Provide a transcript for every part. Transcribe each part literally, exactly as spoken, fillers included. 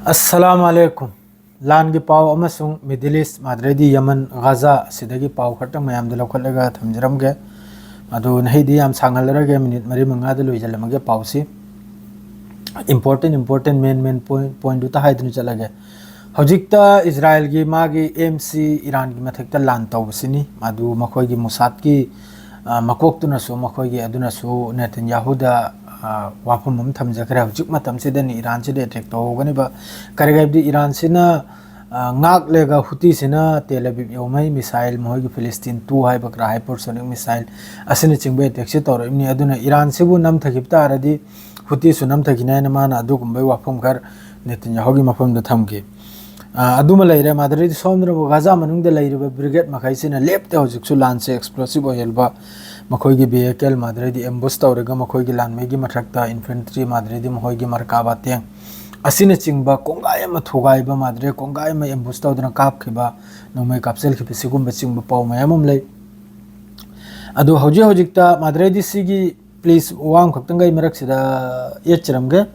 ꯑꯁꯂꯥꯝ ꯑꯂꯩꯀꯨꯝ꯫ ꯂꯥꯟꯒꯤ ꯄꯥꯎ ꯑꯃꯁꯨꯡ Middle East, ꯃꯥꯗ꯭ꯔꯩꯗꯤ ꯌꯃꯟ, ꯒꯥꯖꯥ, ꯑꯁꯤꯗꯒꯤ ꯄꯥꯎ ꯈꯔꯇꯪ ꯃꯌꯥꯝꯗ ꯂꯧꯈꯠꯂꯒ ꯊꯝꯖꯔꯝꯒꯦ꯫ ꯑꯗꯨ ꯅꯍꯩꯗꯤ ꯌꯥꯝ ꯁꯥꯡꯍꯜꯂꯔꯒ, ꯃꯤꯅꯤꯠ ꯃꯔꯤ ꯃꯉꯥꯗ ꯂꯣꯏꯁꯤꯜꯂꯝꯃꯒꯦ ꯄꯥꯎꯁꯤ꯫ Important, important, main, main point, pointꯗꯨꯇ ꯍꯥꯏꯗꯨꯅ ꯆꯠꯂꯒꯦ꯫ ꯍꯧꯖꯤꯛꯇ ꯏꯖꯔꯥꯏꯜꯒꯤ ꯃꯥꯒꯤ ꯑꯦꯝꯁꯤ ꯏꯔꯥꯟꯒꯤ ꯃꯊꯛꯇ ꯂꯥꯟ ꯇꯧꯕꯁꯤꯅꯤ꯫ ꯃꯗꯨ ꯃꯈꯣꯏꯒꯤ ꯃꯨꯁꯥꯠꯀꯤ, ꯑ, ꯃꯀꯣꯛꯇꯨꯅꯁꯨ, ꯃꯈꯣꯏꯒꯤ ꯑꯗꯨꯅꯁꯨ ꯅꯦꯇꯟꯌꯥꯍꯨꯗ, ꯑ, ꯋꯥꯐꯝ ꯑꯃ ꯊꯝꯖꯈ꯭ꯔꯦ꯫ ꯍꯧꯖꯤꯛ ꯃꯇꯝꯁꯤꯗꯅꯤ ꯏꯔꯥꯟꯁꯤꯗ attack ꯇꯧꯍꯧꯒꯅꯤꯕ꯫ ꯀꯔꯤꯒꯤ ꯍꯥꯏꯕꯗꯤ ꯏꯔꯥꯟꯁꯤꯅ, ꯑ, ꯉꯥꯛꯂꯒ ꯍꯨꯇꯤꯁꯤꯅ ꯇꯦꯜ ꯑꯕꯤꯕ ꯌꯧꯃꯩ missile, ꯃꯈꯣꯏꯒꯤ ꯐꯤꯂꯤꯁꯇꯤꯟ ꯇꯨ ꯍꯥꯏꯕ ꯈꯔ hypersonic missile ꯑꯁꯤꯅꯆꯤꯡꯕ attackꯁꯤ ꯇꯧꯔꯛꯏꯕꯅꯤ꯫ ꯑꯗꯨꯅ ꯏꯔꯥꯟꯁꯤꯕꯨ ꯅꯝꯊꯈꯤꯕ ꯇꯥꯔꯗꯤ ꯍꯨꯇꯤꯁꯨ ꯅꯝꯊꯈꯤꯅꯤ ꯍꯥꯏꯅ ꯃꯥꯅ ꯑꯗꯨꯒꯨꯝꯕꯒꯤ ꯋꯥꯐꯝ ꯈꯔ ꯅꯦꯇꯟꯌꯥꯍꯨꯒꯤ ꯃꯐꯝꯗ ꯊꯝꯈꯤ꯫ ꯑ, ꯑꯗꯨꯃ ꯂꯩꯔꯦ꯫ ꯃꯥꯗ꯭ꯔꯩꯗꯤ ꯁꯣꯝꯗꯅꯕꯨ ꯒꯥꯖꯥ ꯃꯅꯨꯡꯗ ꯂꯩꯔꯤꯕ brigade ꯃꯈꯩꯁꯤꯅ ꯂꯦꯞꯇꯦ ꯍꯧꯖꯤꯛꯁꯨ ꯂꯥꯟꯁꯦ explosive ꯑꯣꯏꯍꯟꯕ, ꯃꯈꯣꯏꯒꯤ vehicle ꯃꯥꯗ꯭ꯔꯩꯗꯤ ambush ꯇꯧꯔꯒ ꯃꯈꯣꯏꯒꯤ ꯂꯥꯟꯃꯤꯒꯤ ꯃꯊꯛꯇ infantry ꯃꯥꯗ꯭ꯔꯩꯗꯤ ꯃꯈꯣꯏꯒꯤ ꯃꯔꯀꯥꯕꯥ tank ꯑꯁꯤꯅꯆꯤꯡꯕ ꯀꯣꯡꯒꯥꯏ ꯑꯃ ꯊꯨꯒꯥꯏꯕ ꯃꯥꯗ꯭ꯔꯩ ꯀꯣꯡꯒꯥꯏ ꯑꯃ ambush ꯇꯧꯗꯨꯅ ꯀꯥꯞꯈꯤꯕ, ꯅꯣꯡꯃꯩ ꯀꯥꯞꯁꯤꯟꯈꯤꯕ ꯁꯤꯒꯨꯝꯕ ꯆꯤꯡꯕ ꯄꯥꯎ ꯃꯌꯥꯝ ꯑꯃ ꯂꯩ꯫ ꯑꯗꯨ ꯍꯧꯖꯤꯛ ꯍꯧꯖꯤꯛꯇ ꯃꯥꯗ꯭ꯔꯩꯗꯤ ꯁꯤꯒꯤ please ꯋꯥ ꯑꯃꯈꯛꯇꯪꯒ ꯑꯩ ꯃꯔꯛꯁꯤꯗ ꯌꯦꯠꯆꯔꯝꯒꯦ꯫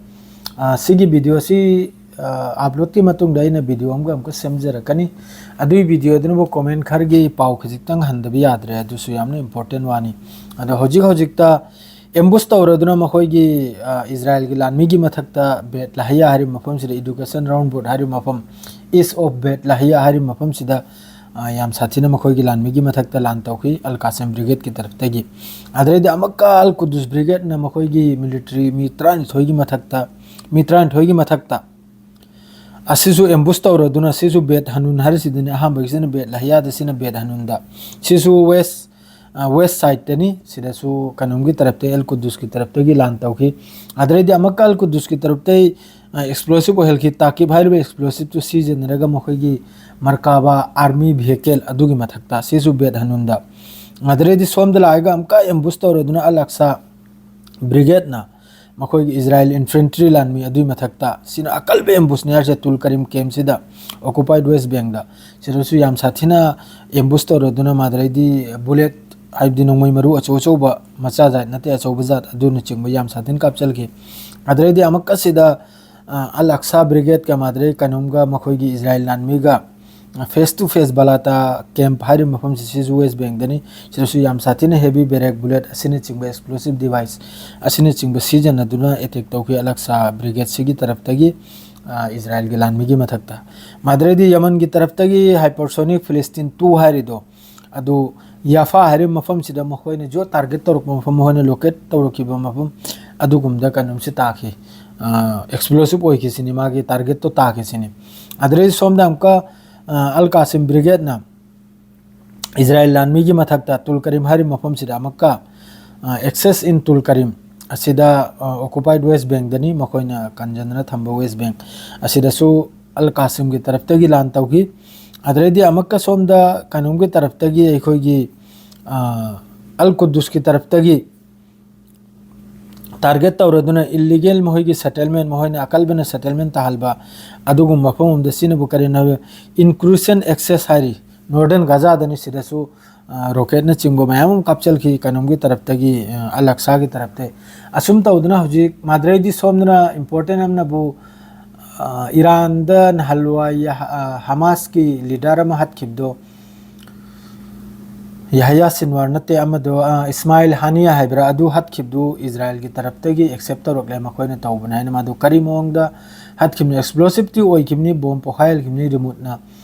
ꯑ, ꯁꯤꯒꯤ videoꯁꯤ, ꯑ, uploadꯀꯤ ꯃꯇꯨꯡꯗ ꯑꯩꯅ video ꯑꯃꯒ ꯑꯃꯨꯛꯀ ꯁꯦꯝꯖꯔꯛꯀꯅꯤ꯫ ꯑꯗꯨꯒꯤ videoꯗꯨꯅꯕꯨ comment ꯈꯔꯒꯤ ꯄꯥꯎ ꯈꯖꯤꯛꯇꯪ ꯍꯟꯗꯕ ꯌꯥꯗ꯭ꯔꯦ, ꯑꯗꯨꯁꯨ ꯌꯥꯝꯅ important ꯋꯥꯅꯤ꯫ ꯑꯗꯣ ꯍꯧꯖꯤꯛ ꯍꯧꯖꯤꯛꯇ ambush ꯇꯧꯔꯗꯨꯅ ꯃꯈꯣꯏꯒꯤ, ꯑ, ꯏꯖꯔꯥꯏꯜꯒꯤ ꯂꯥꯟꯃꯤꯒꯤ ꯃꯊꯛꯇ ꯕꯦꯠ ꯂꯥꯍꯤꯌꯥ ꯍꯥꯏꯔꯤꯕ ꯃꯐꯝꯁꯤꯗ education roundabout ꯍꯥꯏꯔꯤꯕ ꯃꯐꯝ, east of ꯕꯦꯠ ꯂꯥꯍꯤꯌꯥ ꯍꯥꯏꯔꯤꯕ ꯃꯐꯝꯁꯤꯗ ꯑ, ꯌꯥꯝ ꯁꯥꯊꯤꯅ ꯃꯈꯣꯏꯒꯤ ꯂꯥꯟꯃꯤꯒꯤ ꯃꯊꯛꯇ ꯂꯥꯟ ꯇꯧꯈꯤ ꯑꯜ ꯀꯥꯁꯦꯝ brigadeꯀꯤ ꯇꯔꯞꯇꯒꯤ꯫ ꯑꯗꯨꯗꯩꯗꯤ ꯑꯃꯨꯛꯀ ꯑꯜ ꯀꯨꯗꯨꯁ brigadeꯅ ꯃꯈꯣꯏꯒꯤ military ꯃꯤ ꯇꯔꯥꯅꯤꯊꯣꯏꯒꯤ ꯃꯊꯛꯇ, ꯃꯤ ꯇꯔꯥꯅꯤꯊꯣꯏꯒꯤ ꯃꯊꯛꯇ ꯑꯁꯤꯁꯨ ambush ꯇꯧꯔꯗꯨꯅ, ꯁꯤꯁꯨ ꯕꯦꯠ ꯍꯅꯨꯟ ꯍꯥꯏꯔꯤꯁꯤꯗꯅꯤ, ꯑꯍꯥꯟꯕꯒꯤꯁꯤꯅ ꯕꯦꯠ ꯂꯥꯍꯤꯌꯥꯗ, ꯁꯤꯅ ꯕꯦꯠ ꯍꯅꯨꯟꯗ꯫ ꯁꯤꯁꯨ west, ꯑ, west sideꯇꯅꯤ꯫ ꯁꯤꯗꯁꯨ ꯀꯩꯅꯣꯝꯒꯤ ꯇꯔꯞꯇ, ꯑꯜ ꯀꯨꯗꯨꯁꯀꯤ ꯇꯔꯞꯇꯒꯤ ꯂꯥꯟ ꯇꯧꯈꯤ꯫ ꯑꯗꯨꯗꯩꯗꯤ ꯑꯃꯨꯛꯀ ꯑꯜ ꯀꯨꯗꯨꯁꯀꯤ ꯇꯔꯞꯇꯩ ꯑ, explosive ꯑꯣꯏꯍꯜꯈꯤ꯫ ꯇꯥꯀꯤꯕ ꯍꯥꯏꯔꯤꯕ explosiveꯇꯨ ꯁꯤꯖꯤꯟꯅꯔꯒ ꯃꯈꯣꯏꯒꯤ ꯃꯔꯀꯥꯕꯥ army vehicle ꯑꯗꯨꯒꯤ ꯃꯊꯛꯇ, ꯁꯤꯁꯨ ꯕꯦꯠ ꯍꯅꯨꯟꯗ꯫ ꯑꯗꯨꯗꯩꯗꯤ ꯁꯣꯝꯗ ꯂꯥꯛꯑꯒ ꯑꯃꯨꯛꯀ ambush ꯇꯧꯔꯗꯨꯅ ꯑꯜ ꯑꯛꯁꯥ brigadeꯅ ꯃꯈꯣꯏꯒꯤ ꯏꯖꯔꯥꯏꯜ infantry ꯂꯥꯟꯃꯤ ꯑꯗꯨꯒꯤ ꯃꯊꯛꯇ, ꯁꯤꯅ ꯑꯀꯜꯕ ambushꯅꯤ ꯍꯥꯏꯔꯤꯁꯦ ꯇꯨꯜ ꯀꯔꯤꯝ campꯁꯤꯗ, occupied West Bankꯗ꯫ ꯁꯤꯗꯁꯨ ꯌꯥꯝ ꯁꯥꯊꯤꯅ ambush ꯇꯧꯔꯗꯨꯅ ꯃꯥꯗ꯭ꯔꯩꯗꯤ bullet, ꯍꯥꯏꯕꯗꯤ ꯅꯣꯡꯃꯩ ꯃꯔꯨ ꯑꯆꯧ ꯑꯆꯧꯕ, ꯃꯆꯥ ꯖꯥꯠ ꯅꯠꯇꯦ, ꯑꯆꯧꯕ ꯖꯥꯠ ꯑꯗꯨꯅꯆꯤꯡꯕ ꯌꯥꯝ ꯁꯥꯊꯤꯅ ꯀꯥꯞꯆꯜꯈꯤ꯫ ꯑꯗꯨꯗꯩꯗꯤ ꯑꯃꯨꯛꯀ ꯁꯤꯗ ꯑ, ꯑꯜ ꯑꯛꯁꯥ ꯕ꯭ꯔꯤꯒꯦꯗꯀ ꯃꯥꯗ꯭ꯔꯦ ꯀꯅꯨꯝꯒ ꯃꯈꯣꯏꯒꯤ ꯏꯖꯔꯥꯏꯜ ꯂꯥꯟꯃꯤꯒ, ꯑ, face to face ꯕꯂꯥꯇꯥ ꯀꯦꯝꯞ ꯍꯥꯏꯔꯤꯕ ꯃꯐꯝꯁꯤ, ꯁꯤꯁꯨ ꯋꯦꯁ ꯕꯦꯡꯗꯅꯤ꯫ ꯁꯤꯗꯁꯨ ꯌꯥꯝ ꯁꯥꯊꯤꯅ heavy barrack bullet ꯑꯁꯤꯅꯆꯤꯡꯕ explosive device ꯑꯁꯤꯅꯆꯤꯡꯕ ꯁꯤꯖꯤꯟꯅꯗꯨꯅ attack ꯇꯧꯈꯤ ꯑꯜ ꯑꯛꯁꯥ ꯕ꯭ꯔꯤꯒꯦꯗꯁꯤꯒꯤ ꯇꯔꯞꯇꯒꯤ, ꯑ, ꯏꯖꯔꯥꯏꯜꯒꯤ ꯂꯥꯟꯃꯤꯒꯤ ꯃꯊꯛꯇ꯫ ꯃꯥꯗ꯭ꯔꯦꯗꯤ ꯌꯃꯟꯒꯤ ꯇꯔꯞꯇꯒꯤ hypersonic Philistine two ꯍꯥꯏꯔꯤꯗꯣ, ꯑꯗꯨ ꯌꯥꯐꯥ ꯍꯥꯏꯔꯤꯕ ꯃꯐꯝꯁꯤꯗ ꯃꯈꯣꯏꯅ ꯖꯣ target ꯇꯧꯔꯛꯄ ꯃꯐꯝ, ꯃꯈꯣꯏꯅ locate ꯇꯧꯔꯛꯈꯤꯕ ꯃꯐꯝ ꯑꯗꯨꯒꯨꯝꯕꯗ ꯀꯩꯅꯣꯝꯁꯤ ꯇꯥꯈꯤ, ꯑ, explosive ꯑꯣꯏꯈꯤꯁꯤꯅꯤ, ꯃꯥꯒꯤ target ꯇꯣ ꯇꯥꯈꯤꯁꯤꯅꯤ꯫ ꯑꯗꯨꯗꯩ ꯁꯣꯝꯗ ꯑꯃꯨꯛꯀ, ꯑ, ꯑꯜ ꯀꯥꯁꯤꯝ ꯕ꯭ꯔꯤꯒꯦꯗꯅ ꯏꯖꯔꯥꯏꯜ ꯂꯥꯟꯃꯤꯒꯤ ꯃꯊꯛꯇ ꯇꯨꯜ ꯀꯔꯤꯝ ꯍꯥꯏꯔꯤꯕ ꯃꯐꯝꯁꯤꯗ ꯑꯃꯨꯛꯀ, ꯑ, Axis in Tul Karim ꯑꯁꯤꯗ, ꯑ, occupied West Bankꯗꯅꯤ, ꯃꯈꯣꯏꯅ ꯀꯟꯖꯟꯗꯅ ꯊꯝꯕ West Bank ꯑꯁꯤꯗꯁꯨ ꯑꯜ ꯀꯥꯁꯤꯝꯒꯤ ꯇꯔꯞꯇꯒꯤ ꯂꯥꯟ ꯇꯧꯈꯤ꯫ ꯑꯗꯨꯗꯩꯗꯤ ꯑꯃꯨꯛꯀ ꯁꯣꯝꯗ ꯀꯩꯅꯣꯝꯒꯤ ꯇꯔꯞꯇꯒꯤ, ꯑꯩꯈꯣꯏꯒꯤ, ꯑ, ꯑꯜ ꯀꯨꯗꯨꯁꯀꯤ ꯇꯔꯞꯇꯒꯤ target ꯇꯧꯔꯗꯨꯅ illegal ꯃꯈꯣꯏꯒꯤ settlement, ꯃꯈꯣꯏꯅ ꯑꯀꯜꯕꯅ settlement ꯇꯥꯍꯜꯕ ꯑꯗꯨꯒꯨꯝꯕ ꯃꯐꯝ ꯑꯃꯗ ꯁꯤꯅꯕꯨ ꯀꯔꯤꯅꯣ ꯍꯥꯏꯕ increasing access ꯍꯥꯏꯔꯤ꯫ Northern ꯒꯖꯥꯗꯅꯤ, ꯁꯤꯗꯁꯨ, ꯑ, rocketꯅꯆꯤꯡꯕ ꯃꯌꯥꯝ ꯑꯃ ꯀꯥꯞꯆꯜꯈꯤ ꯀꯩꯅꯣꯝꯒꯤ ꯇꯔꯞꯇꯒꯤ, ꯑ, ꯑꯜ ꯑꯛꯁꯥꯒꯤ ꯇꯔꯞꯇꯒꯤ꯫ ꯑꯁꯨꯝ ꯇꯧꯗꯅ ꯍꯧꯖꯤꯛ ꯃꯥꯗ꯭ꯔꯦꯗꯤ ꯁꯣꯝꯗꯅ important ꯑꯃꯅꯕꯨ, ꯑ, ꯏꯔꯥꯟꯗ ꯅꯍꯥꯟꯋꯥꯏ, ꯑ, ꯍꯃꯥꯁꯀꯤ leader ꯑꯃ ꯍꯥꯠꯈꯤꯕꯗꯣ, ꯌꯍꯌꯥ ꯁꯤꯟꯋꯥꯔ ꯅꯠꯇꯦ, ꯑꯃꯗꯣ, ꯑ, ꯏꯁꯃꯥꯏꯜ ꯍꯥꯅꯤꯌꯥ ꯍꯥꯏꯕ꯭ꯔꯥ, ꯑꯗꯨ ꯍꯥꯠꯈꯤꯕꯗꯨ ꯏꯖꯔꯥꯏꯜꯒꯤ ꯇꯔꯞꯇꯒꯤ accept ꯇꯧꯔꯛꯂꯦ, ꯃꯈꯣꯏꯅ ꯇꯧꯕꯅꯦ ꯍꯥꯏꯅ꯫ ꯃꯥꯗꯨ ꯀꯔꯤ ꯃꯑꯣꯡꯗ ꯍꯥꯠꯈꯤꯕꯅꯤ? Explosiveꯇꯤ ꯑꯣꯏꯈꯤꯕꯅꯤ, ꯕꯣꯝ ꯄꯣꯈꯥꯏꯍꯜꯈꯤꯕꯅꯤ remoteꯅ꯫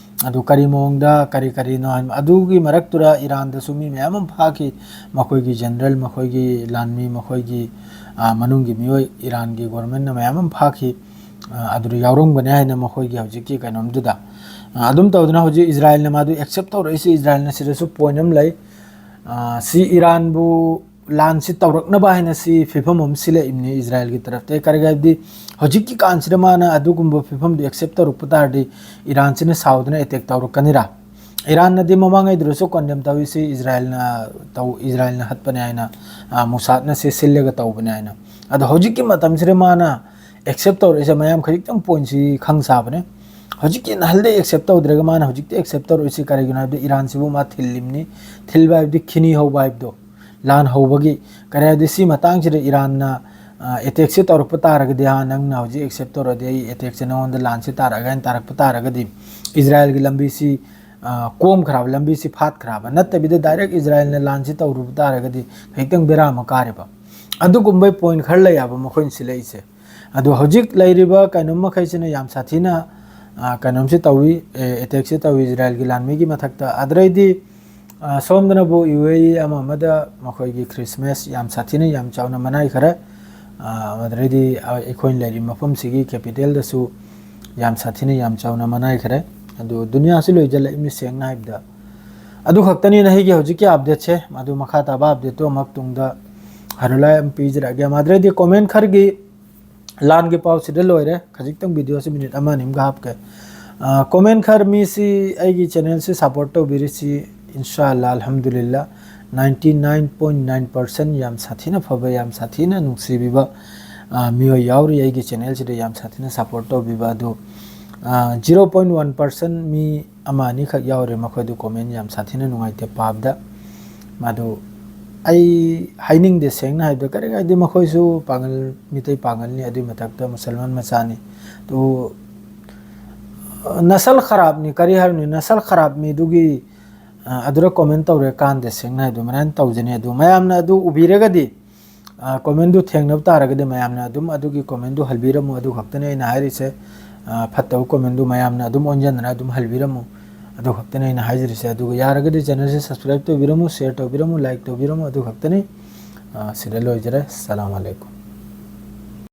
ꯑꯗꯨ ꯀꯔꯤ ꯃꯑꯣꯡꯗ, ꯀꯔꯤ ꯀꯔꯤꯅꯣ ꯍꯥꯏꯕ, ꯑꯗꯨꯒꯤ ꯃꯔꯛꯇꯨꯗ ꯏꯔꯥꯟꯗꯁꯨ ꯃꯤ ꯃꯌꯥꯝ ꯑꯃ ꯐꯥꯈꯤ, ꯃꯈꯣꯏꯒꯤ general, ꯃꯈꯣꯏꯒꯤ ꯂꯥꯟꯃꯤ, ꯃꯈꯣꯏꯒꯤ, ꯑ, ꯃꯅꯨꯡꯒꯤ ꯃꯤꯑꯣꯏ, ꯏꯔꯥꯟꯒꯤ governmentꯅ ꯃꯌꯥꯝ ꯑꯃ ꯐꯥꯈꯤ꯫ ꯑ, ꯑꯗꯨꯗ ꯌꯥꯎꯔꯝꯒꯅꯤ ꯍꯥꯏꯅ ꯃꯈꯣꯏꯒꯤ ꯍꯧꯖꯤꯛꯀꯤ ꯀꯩꯅꯣꯝꯗꯨꯗ꯫ ꯑ, ꯑꯗꯨꯝ ꯇꯧꯗꯅ ꯍꯧꯖꯤꯛ ꯏꯖꯔꯥꯏꯜꯅ ꯃꯥꯗꯨ accept ꯇꯧꯔꯛꯏꯁꯤ, ꯏꯖꯔꯥꯏꯜꯅ ꯁꯤꯗꯁꯨ point ꯑꯃ ꯂꯩ꯫ ꯑ, ꯁꯤ ꯏꯔꯥꯟꯕꯨ ꯂꯥꯟꯁꯤ ꯇꯧꯔꯛꯅꯕ ꯍꯥꯏꯅ ꯁꯤ ꯐꯤꯕꯝ ꯑꯃ ꯁꯤꯜꯂꯛꯏꯕꯅꯤ ꯏꯖꯔꯥꯏꯜꯒꯤ ꯇꯔꯞꯇꯒꯤ꯫ ꯀꯔꯤꯒꯤ ꯍꯥꯏꯕꯗꯤ ꯍꯧꯖꯤꯛꯀꯤ ꯀꯥꯟꯁꯤꯗ ꯃꯥꯅ ꯑꯗꯨꯒꯨꯝꯕ ꯐꯤꯕꯝꯗꯨ accept ꯇꯧꯔꯛꯄ ꯇꯥꯔꯗꯤ ꯏꯔꯥꯟꯁꯤꯅ ꯁꯥꯎꯗꯨꯅ attack ꯇꯧꯔꯛꯀꯅꯤꯔꯥ? ꯏꯔꯥꯟꯅꯗꯤ ꯃꯃꯥꯡꯉꯩꯗꯨꯗꯁꯨ condemn ꯇꯧꯔꯤꯁꯤ ꯏꯖꯔꯥꯏꯜꯅ ꯇꯧ-, ꯏꯖꯔꯥꯏꯜꯅ ꯍꯥꯠꯄꯅꯦ ꯍꯥꯏꯅ, ꯑ, ꯃꯨꯁꯥꯗꯅ ꯁꯤ ꯁꯤꯜꯂꯒ ꯇꯧꯕꯅꯦ ꯍꯥꯏꯅ꯫ ꯑꯗꯣ ꯍꯧꯖꯤꯛꯀꯤ ꯃꯇꯝꯁꯤꯗ ꯃꯥꯅ accept ꯇꯧꯔꯛꯏꯁꯦ, ꯃꯌꯥꯝ ꯈꯖꯤꯛꯇꯪ pointꯁꯤ ꯈꯪ ꯁꯥꯕꯅꯦ꯫ ꯍꯧꯖꯤꯛꯀꯤ ꯅꯍꯥꯟꯗꯩ accept ꯇꯧꯗ꯭ꯔꯒ ꯃꯥꯅ ꯍꯧꯖꯤꯛꯇꯤ accept ꯇꯧꯔꯛꯏꯁꯤ ꯀꯔꯤꯒꯤꯅꯣ ꯍꯥꯏꯕꯗ ꯏꯔꯥꯟꯁꯤꯕꯨ ꯃꯥ ꯊꯤꯜꯂꯤꯕꯅꯤ꯫ ꯊꯤꯜꯕ ꯍꯥꯏꯕꯗꯤ ꯈꯤꯅꯤ ꯍꯧꯕ ꯍꯥꯏꯕꯗꯣ, ꯂꯥꯟ ꯍꯧꯕꯒꯤ꯫ ꯀꯔꯤ ꯍꯥꯏꯕꯗꯤ ꯁꯤ ꯃꯇꯥꯡꯁꯤꯗ ꯏꯔꯥꯟꯅ, ꯑꯦꯇꯦꯛꯁꯦ ꯇꯧꯔꯛꯄ ꯇꯥꯔꯒꯗꯤ, ꯍꯥ, ꯅꯪꯅ ꯍꯧꯖꯤꯛ ꯑꯦꯛꯁꯦꯞ ꯇꯧꯔꯗꯤ ꯑꯩ ꯑꯦꯇꯦꯛꯁꯦ ꯅꯉꯣꯟꯗ ꯂꯥꯟꯁꯦ ꯇꯥꯔꯛꯑꯒꯦ ꯍꯥꯏꯅ ꯇꯥꯔꯛꯄ ꯇꯥꯔꯒꯗꯤ, ꯏꯖꯔꯥꯏꯜꯒꯤ ꯂꯝꯕꯤꯁꯤ ꯀꯣꯝꯈ꯭ꯔꯕ, ꯂꯝꯕꯤꯁꯤ ꯐꯥꯠꯈ꯭ꯔꯕ ꯅꯠꯇꯕꯤꯗ, ꯗꯥꯏꯔꯦꯛ ꯏꯖꯔꯥꯏꯜꯅ ꯂꯥꯟꯁꯤ ꯇꯧꯔꯨꯕ ꯇꯥꯔꯒꯗꯤ ꯈꯤꯇꯪ ꯕꯦꯔꯥ ꯑꯃ ꯀꯥꯔꯦꯕ꯫ ꯑꯗꯨꯒꯨꯝꯕ ꯄꯣꯏꯟ ꯈꯔ ꯂꯩꯌꯦꯕ ꯃꯈꯣꯏꯅ ꯁꯤꯜꯂꯛꯏꯁꯦ꯫ ꯑꯗꯣ ꯍꯧꯖꯤꯛ ꯂꯩꯔꯤꯕ ꯀꯩꯅꯣ ꯃꯈꯩꯁꯤꯅ ꯌꯥꯝ ꯁꯥꯊꯤꯅ, ꯑ, ꯀꯩꯅꯣꯝꯁꯤ ꯇꯧꯏ, ꯑꯦ, ꯑꯦꯇꯦꯛꯁꯤ ꯇꯧꯏ ꯏꯖꯔꯥꯏꯜꯒꯤ ꯂꯥꯟꯃꯤꯒꯤ ꯃꯊꯛꯇ꯫ ꯑꯗꯨꯗꯩꯗꯤ, ꯑ, ꯁꯣꯝꯗꯅꯕꯨ ꯌꯨ ꯑꯦ ꯏ ꯑꯃ ꯑꯃꯗ ꯃꯈꯣꯏꯒꯤ ꯈ꯭ꯔꯤꯁꯃꯥꯁ ꯌꯥꯝ ꯁꯥꯊꯤꯅ ꯌꯥꯝ ꯆꯥꯎꯅ ꯃꯅꯥꯏꯈ꯭ꯔꯦ꯫ ꯑ, ꯑꯗꯨꯗꯩꯗꯤ, ꯑ, ꯑꯩꯈꯣꯏꯅ ꯂꯩꯔꯤꯕ ꯃꯐꯝꯁꯤꯒꯤ ꯀꯦꯄꯤꯇꯦꯜꯗꯁꯨ ꯌꯥꯝ ꯁꯥꯊꯤꯅ ꯌꯥꯝ ꯆꯥꯎꯅ ꯃꯅꯥꯏꯈ꯭ꯔꯦ꯫ ꯑꯗꯨ ꯗꯨꯅꯤꯌꯥꯁꯤ ꯂꯣꯏꯖꯜꯂꯛꯏꯕꯅꯤ ꯁꯦꯡꯅ ꯍꯥꯏꯕꯗ꯫ ꯑꯗꯨ ꯈꯛꯇꯅꯤꯅ ꯑꯩꯒꯤ ꯍꯧꯖꯤꯛꯀꯤ ꯑꯞꯗꯦꯠꯁꯦ꯫ ꯑꯗꯨ ꯃꯈꯥ ꯇꯥꯕ ꯑꯞꯗꯦꯠꯇꯨ ꯑꯃꯨꯛ ꯇꯨꯡꯗ ꯍꯥꯏꯔꯨꯂꯥꯏ ꯑꯃ ꯄꯤꯖꯔꯛꯑꯒꯦ꯫ ꯑꯗꯨꯗꯩꯗꯤ ꯀꯣꯃꯦꯟ ꯈꯔꯒꯤ ꯂꯥꯟꯒꯤ ꯄꯥꯎꯁꯤꯗ ꯂꯣꯏꯔꯦ꯫ ꯈꯖꯤꯛꯇꯪ ꯚꯤꯗꯤꯑꯣꯁꯤ ꯃꯤꯅꯤꯠ ꯑꯃ ꯑꯅꯤ ꯑꯃꯒ ꯍꯥꯞꯀꯦ꯫ ꯑ, ꯀꯣꯃꯦꯟ ꯈꯔ ꯃꯤꯁꯤ ꯑꯩꯒꯤ ꯆꯦꯅꯦꯜꯁꯤ support ꯇꯧꯕꯤꯔꯤꯁꯤ, ꯏꯟꯁꯥ ꯑꯜꯂꯥ, ꯑꯜꯍꯝꯗꯨꯂꯤꯜꯂꯥ, ninety nine point nine percent ꯌꯥꯝ ꯁꯥꯊꯤꯅ ꯐꯕ, ꯌꯥꯝ ꯁꯥꯊꯤꯅ ꯅꯨꯡꯁꯤꯕꯤꯕ, ꯑ, ꯃꯤꯑꯣꯏ ꯌꯥꯎꯔꯤ ꯑꯩꯒꯤ ꯆꯦꯅꯦꯜꯁꯤꯗ ꯌꯥꯝ ꯁꯥꯊꯤꯅ ꯁꯞꯄꯣꯔꯠ ꯇꯧꯕꯤꯕ꯫ ꯑꯗꯨ, ꯑ, zero point one percent ꯃꯤ ꯑꯃ ꯑꯅꯤꯈꯛ ꯌꯥꯎꯔꯦ, ꯃꯈꯣꯏꯗꯨ ꯀꯣꯃꯦꯟ ꯌꯥꯝ ꯁꯥꯊꯤꯅ ꯅꯨꯡꯉꯥꯏꯇꯦ ꯄꯥꯕꯗ꯫ ꯃꯗꯨ ꯑꯩ ꯍꯥꯏꯅꯤꯡꯗꯦ ꯁꯦꯡꯅ ꯍꯥꯏꯕꯗ, ꯀꯔꯤ ꯍꯥꯏꯗꯤ ꯃꯈꯣꯏꯁꯨ ꯄꯥꯡꯒꯜ, ꯃꯤꯇꯩ ꯄꯥꯡꯒꯜꯅꯤ, ꯑꯗꯨꯒꯤ ꯃꯊꯛꯇ ꯃꯨꯁꯜꯃꯥꯟ ꯃꯆꯥꯅꯤ꯫ ꯑꯗꯨ ꯅꯁꯜ ꯈꯔꯥꯞꯅꯤ, ꯀꯔꯤ ꯍꯥꯏꯔꯨꯅꯤ, ꯅꯁꯜ ꯈꯔꯥꯞ ꯃꯤꯗꯨꯒꯤ, ꯑ, ꯑꯗꯨꯗ ꯀꯣꯃꯦꯟ ꯇꯧꯔꯦ ꯀꯥꯟꯗꯦ ꯁꯦꯡꯅ ꯍꯥꯏꯕꯗ, ꯑꯗꯨꯃꯥꯏꯅ ꯇꯧꯖꯅꯤ꯫ ꯑꯗꯨ ꯃꯌꯥꯝꯅ ꯑꯗꯨ ꯎꯕꯤꯔꯒꯗꯤ, ꯑ, ꯀꯣꯃꯦꯟꯗꯨ ꯊꯦꯡꯅꯕ ꯇꯥꯔꯒꯗꯤ ꯃꯌꯥꯝꯅ ꯑꯗꯨꯝ ꯑꯗꯨꯒꯤ ꯀꯣꯃꯦꯟꯗꯨ ꯍꯜꯕꯤꯔꯝꯃꯨ, ꯑꯗꯨ ꯈꯛꯇꯅꯤ ꯑꯩꯅ ꯍꯥꯏꯔꯤꯁꯦ꯫ ꯑ, ꯐꯠꯇꯕ ꯀꯣꯃꯦꯟꯗꯨ ꯃꯌꯥꯝꯅ ꯑꯗꯨꯝ ꯑꯣꯟꯁꯤꯟꯗꯅ ꯑꯗꯨꯝ ꯍꯜꯕꯤꯔꯝꯃꯨ, ꯑꯗꯨ ꯈꯛꯇꯅꯤ ꯑꯩꯅ ꯍꯥꯏꯖꯔꯤꯁꯦ꯫ ꯑꯗꯨꯒ ꯌꯥꯔꯒꯗꯤ ꯆꯦꯅꯦꯜꯁꯦ ꯁꯕꯁꯀ꯭ꯔꯥꯏꯕ ꯇꯧꯕꯤꯔꯝꯃꯨ, ꯁꯤꯌꯔ ꯇꯧꯕꯤꯔꯝꯃꯨ, ꯂꯥꯏꯛ ꯇꯧꯕꯤꯔꯝꯃꯨ, ꯑꯗꯨ ꯈꯛꯇꯅꯤ꯫ ꯑ, ꯁꯤꯗ ꯂꯣꯏꯖꯔꯦ꯫ ꯁꯂꯥꯝ ꯑꯂꯩꯀꯨꯝ꯫